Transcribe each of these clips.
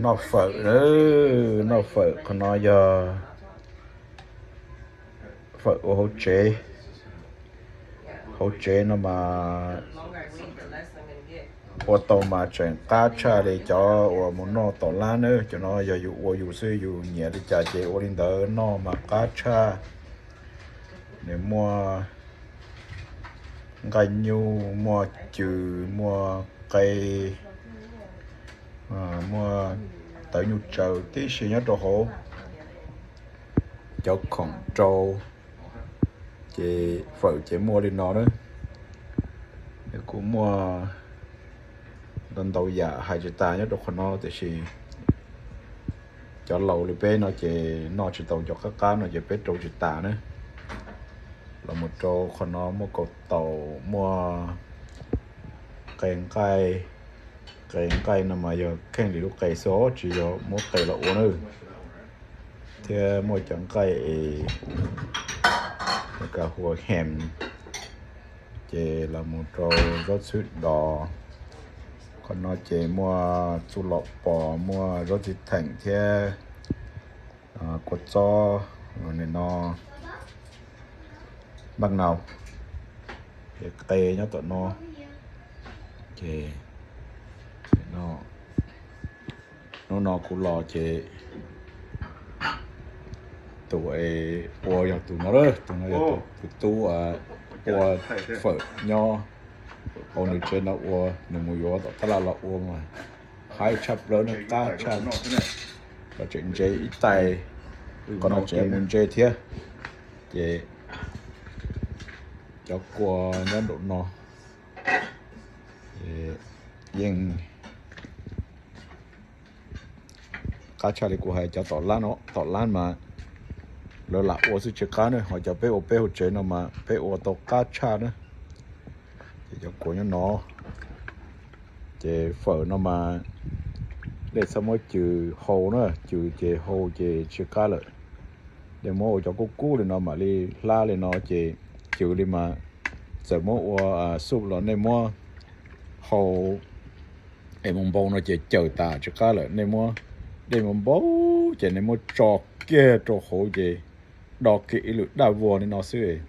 Noj fawm, noj fawm. Qhov no yog fawm ua hauv tsev. Hauv tsev no mas ua tau mas tseem qab tshaj li cov uas mus noj tom lab na. Cov no yog yus ua yus xwb, yus nyiam li cas ces ua li ntawd, noj mas qab tshaj. Nws muaj nqaij nyuj, muaj cws, muaj qe, muaj tawv nyuj tsaws tib si nyob rau hauv. Cov khoom rau ces fawm ces muaj li no na. Nws kuj muaj ntau ntau yam hais tsis tas nyob rau qhov no, tiam sis cov laus li peb no ces noj tsis tau cov qab qab no ces peb rau tsis tas na. Los mus rau qhov no muaj kaus taum, muaj qe nqaij. Qe nqaij no mas yog kheej li lub qe xwb, tsis yog muab qe los ua na. Thiab muaj cov nqaij es ka hua hem, ces los mus rau zaub txhwb dos. Qhov no ces muaj txuj lom pos, muaj zaub txiv theem thiab kua txob, nim no npaj nau, ces qe nyob tom no. Ces hnub no kuv los ces tus ua yog tus no, tus no yog tus tub ua fawm nyob hauv nws tsev no ua, nws mus yuav tom tab laj los ua mas haib tshaj plaws na, qab tshaj. Los tseem ntse ib tais, qhov no tseem mus ntse thiab. Ces cov kua nyob nraum no yeej qab tshaj li kuv hais, cov tom lab no, tom lab mas lawv lam ua xwb tsis qab na, ho cov peb ua peb hauv tsev no mas peb ua tau qab tshaj na. Ces cov kua nyob no, ces fawm no mas nej txhob muab cws hau na, cws ces hau ces tsis qab lawm. Nej muab ua cov kub kub li no mam li hlab li no ces cws li mas, txawm muab ua xuj los nej muab hau es mus npau no ces cawm tas tsis qab lawm. Nej muab dej mus npau ces nej muab tso kiag rau hauv ces do kiag ib lwm daj vog li no xwb,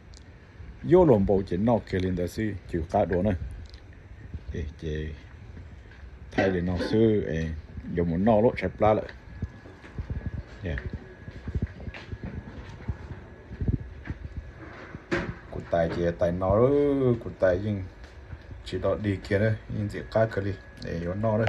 yuav luag npau ces noj kiag li ntawd xwb, cws qab dua na. Ces thaij li no xwb, yuav mus noj lub tshaib plab lawm. Kuv tais ces tais no, kuv tais yeej tsis do dig kiag na, yeej ntxim qab kawg li es yuav noj na.